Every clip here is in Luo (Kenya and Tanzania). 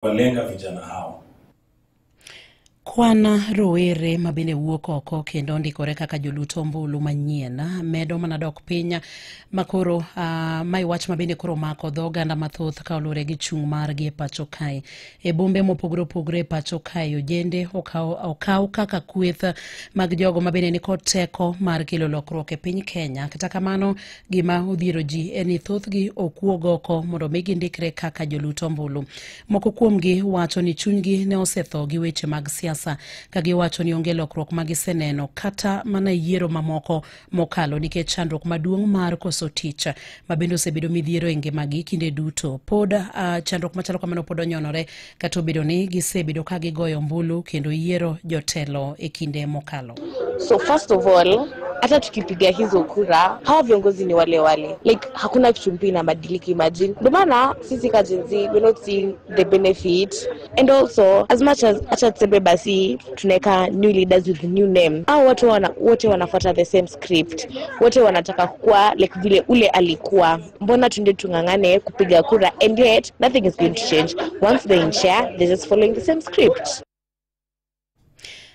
Walenga vijana hao. Kwan rowere mabende wuok oko kendo ndikore kaka jolut ombulu manyien medo mana dok piny makoro mae wach mabende koro mako dho oganda mathoth ka oluwore gi chung' margi e pacho kae. E bombe mopogore opogore e pacho kae ojende okaw kaka kweth mag jogo mabende nikod teko mar kelo lokruok e piny Kenya. Kata kamano gima odhiero ji en ni thothgi ok wuog oko mondo mi gindikre kaka jolut ombulu. Moko kuomgi wacho ni chunygi ne osetho gi weche mag siasa ka giwacho ni onge lokruok ma giseneno kata mana yiero mamoko mokalo nikech chandruok maduong' mar koso tich ma bende osebedo midhiero e ngimagi kinde duto. Pod chandruok machalo kamano pod onyonore kata obedo ni gisebedo ka gigoyo ombulu kendo yiero jotelo e kinde mokalo. So first of all, hata tukipiga hizo kura, hawa viongozi ni wale wale, like hakuna kitu mpya inabadilika. Imagine, ndio maana sisi ka Gen Z we're not seeing the benefit. And also, as much as acha tuseme basi tunaweka new leaders with new name, hao watu wote wanafuata the same script, wote wanataka kuwa like vile ule alikuwa. Mbona tuende tung'ang'ane kupiga kura and yet nothing is going to change? Once they're in chair, they're just following the same script.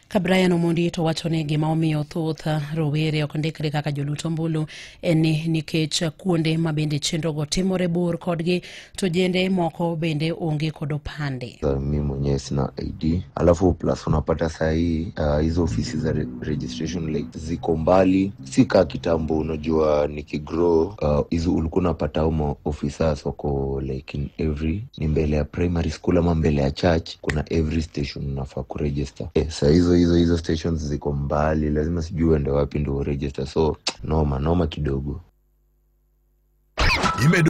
Ka Brian Omondi to wacho ni gima omiyo thoth rowere ok ndikre kaka jolut ombulu en ni nikech kuonde ma bende chenrogo timore bor kodgi to jende moko bende onge kod opande. Mi mwenyewe sina ID, alafu plus unapata sahii hizo ofisi za registration like ziko mbali, si kaa kitambo. Unajua nikigrow hizo ulikuwa unapata umo officers wako like in every, ni mbele ya primary school ama mbele ya church, kuna every station unafaa kuregister. Saa hizo stations ziko mbali, lazima sijui uende wapi ndio uregister, so noma noma kidogo.